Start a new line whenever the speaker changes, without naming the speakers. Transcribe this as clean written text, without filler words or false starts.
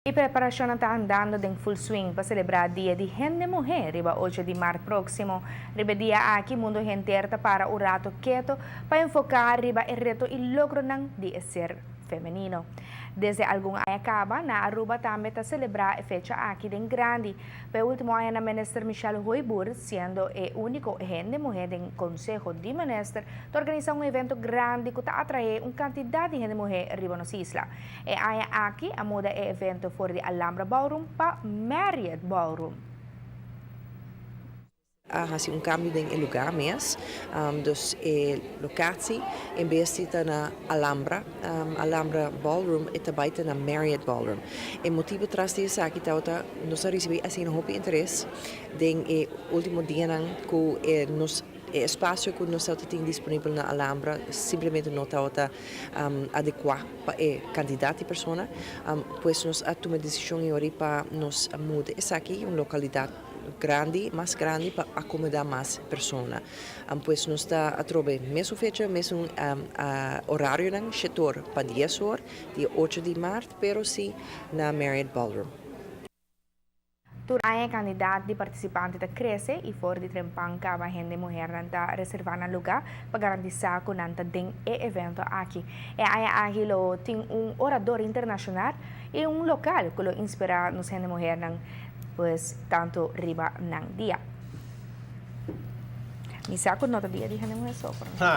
E preparacion ta andando den full swing pa celebra Dia di Hende Muhe riba 8 di maart proximo. Riba e dia aki mundo henter ta para un rato keto pa enfoca riba e reto y logronan di e ser femenino. Desde algun aña caba, na Aruba tambe ta celebra e fecha aki den grandi. Pa e ultimo añanan Minister Michelle Hooyboer, siendo e unico hende muhe den Conseho di Minister, ta organisa un evento grandi cu ta atrae un cantidad di hende muhe riba nos isla. E aña aki a muda e evento for di Alhambra Ballroom pa Marriott Ballroom.
A hasi un cambio den e lugar mes, dus e locatie en bes di ta na Alhambra, Alhambra Ballroom, e ta bay ta na Marriott Ballroom. E motibo tras di esaki tabata nos a ricibi asina hopi interes den e ultimo dianan cu e nos e espacio cu nos tabata tin disponibel na Alhambra simplemente no tabata adecua pa e cantidad di persona, pues nos a tuma e decision e ora pa nos muda esaki un localidad grandi, mas grandi pa acomoda mas persona. Pues nos ta atrobe mesun fecha, mesun horarionan, 7 or pa 10 or, dia 8 di maart, pero si na Marriott Ballroom.
Tur aña cantidad di participante ta crece y for di trempan caba hende muher ta reserva nan lugar pa garantisa cu nan ta den e evento aki. E aña aki lo tin un orador internacional y un local cu lo inspira nos hende muher pues tanto riba nan dia. Mi sa cu no ta Dia di Hende Muhe so.
Ha.